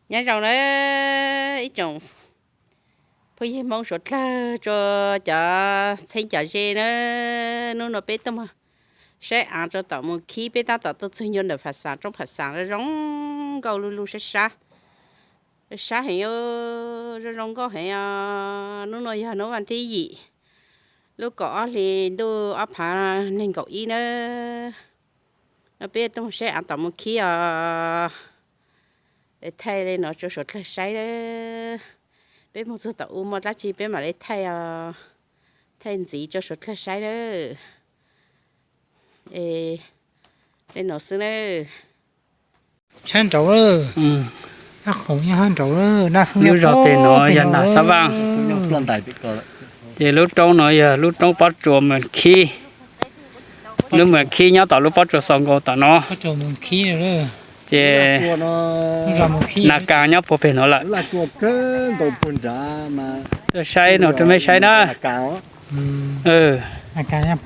Nyob zoo na ib tsoom phooj ywg Hmoob suav dlawg rua cov txheeb cov ze na, hnub no peb tuaj moog saib aav rua tom Moos Khib, peb tab tom tuaj txug ncua ntawm Pham Xaam, roob Pham Xaam zoo zoo nkauj, luj luj sab sab, sab heev, zoo zoo nkauj heev os. Hnub no yog hnub vas thib yim lub kaum ob hli ntuj ob phav nees nkaum ib na. No peb tuaj moog saib aav tom Moos Khib os. Thaij le no rua suav dlawg saib na. Peb moog txug tom u muaj dlaab tsi peb mam le thaij os. Thaij ntxiv rua suav dlawg saib na. Le no xwb na. Sab nraud, nab khoom nyob sab nraud, lub zog tes nuav yog nam Xab Vaaj. Ces lub roob nuav yog lub roob pob tsuas Moos Khib. Lub Moos Khib nyob tom lub pob tsuas Xaus Nkaus tom no. Ces nas kas nyob puag pem nuav lawm. Tuaj saib no rua mej saib na. Nas kas nyob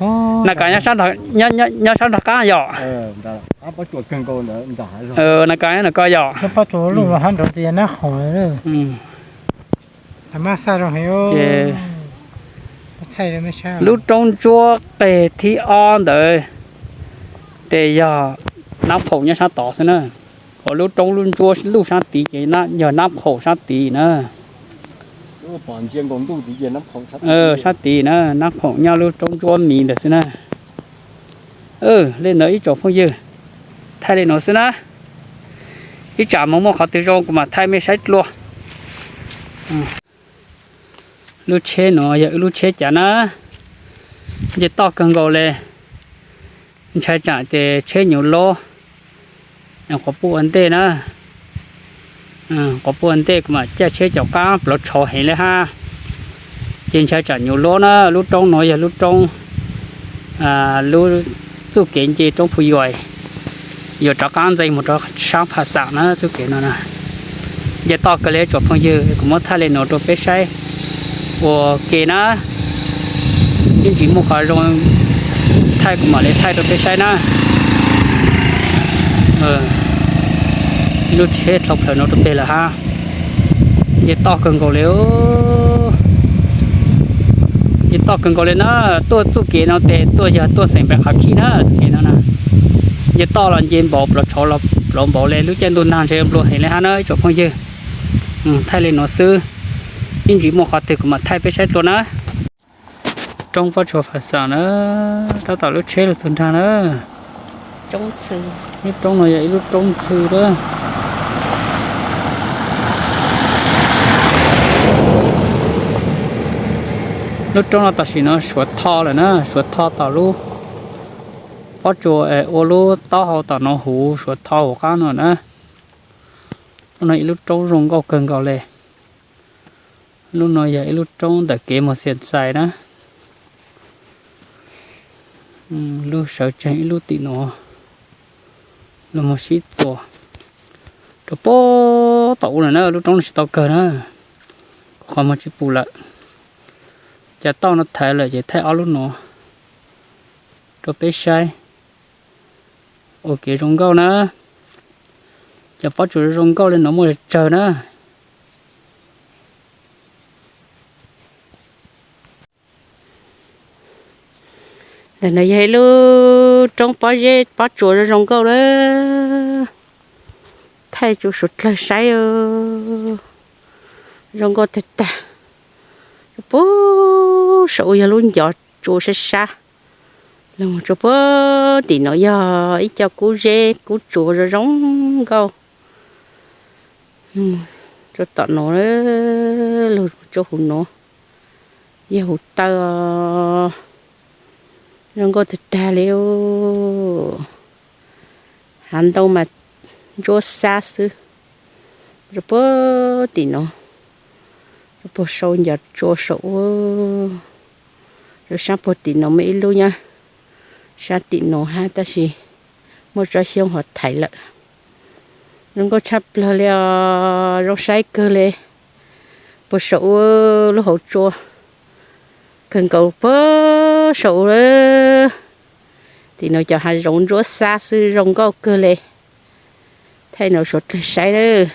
sab nrag qaab yom? Nas kas nyob nram ko yom? Lub roob ntsuab qeg thib ob ntawd ces yog nab khoom nyob sab tod xwb na. Ho lub roob lub ntsuab luj sab tid ces yog nab khoom sab tid na. Sab tid na, nab khoom nyob lub roob ntsuab miv ntawd xwb na. Le ntawd ib tsoom phooj ywg, thaij le nuav xwb na. Ib tsam moog muaj qhov twg zoo kuv mam thaij mej saib dlua. Lub tsheb nuav yog wb lub tsheb cav na, nce toj kawg nkaus le. Ntshai tsam ces tsheb nyuv lob, quas puj ua ntej na. Quas puj ua ntej kuv mam caij tsheb caum qaab plhuav tshauv heev le hab. Ces ntshai tsam nyuv lob na, lub roob nuav yog lub roob, lub txuj kev nce roob Phu Yuais, yuav rov qaab ntxeev moog rua saab Pham Xaam na txuj kev no na. Nce toj kawg le tsoom phooj ywg, kuv muab thaij le nuav rua peb saib ua ke na. Ib ntsis muaj qhov zoo thaij kuv mam le thaij rua peb saib na. Ib lub tsheb dlhau plaws no rua peg lawm hab. Nce toj kawg nkaus le, nce toj kawg nkaus le na. Tuaj txuj kev no tes tuaj yog tuaj xeem Npais Qhav Khib na, txuj kev no na. Nce toj los nce npaum, plhuav tshauv los plhuav npaum le, lub caij ntuj nag ntshe nplua heev le hab na ib tsoom phooj ywg. Thaij le nuav xwb, ib ntsis muaj qhov twg kuv mam thaij peb saib dlua na. Roob pob tsuas Pham Xaam na, tab tom lub tsheb lug txug nraag na. Lub roob no yog ib lub roob ntxhw lawm. Lub roob no tam sim no suav tho lawm na, suav tho tom lub pob tsuas ua lub taub hau tom no huv, suav tho huv qaab no na. Lub no ib lub roob zoo nkauj kawg nkaus le. Lub no yog ib lub roob ntawm kev moog Xiam Xais na. Lub sawv tsees ib lub tim nuav, lug moog sib txuas rua puag tom u lawm na, lub roob no tsis tau kawg na, kuv qhov muag tsis pum lawm. Cav toj no thaiv lawm ces thaij ob lub nuav rua peb saib ua kev zoo nkauj na. Cov pob tsuas zoo nkauj le nuav muaj tsawg na. Ntawm no yog ib lub roob pob zeb pob tsuas zoo zoo nkauj na. Thaij rua suav dlawg saib, zoo nkauj tag tag. Puag saum u yog lub ncov tsua sab sab, los rua puag tim no yog ib co kub zeb kub tsuas zoo zoo nkauj. Rua tom no, lug rua huv no, yog huv taw os. Zoo nkauj tag tag li. Hav ntoo mas ntsuab xab xwb. Rua puag tim no, rua puag saum ncov tsua saum u, rua sab puag tim no muaj ib lub nyob sab tim no hab, tab sis muaj tsob xyoob ho thaiv lawm. Zoo nkauj tshaj plawg li os, zoo saib kawg li. Puag saum u lub hauv tsua, kawg nkaus puag saum u. Tim no cov hav zoov ntsuab xab xwb, zoo nkauj kawg li. Thaij no suav dlawg saib lawm.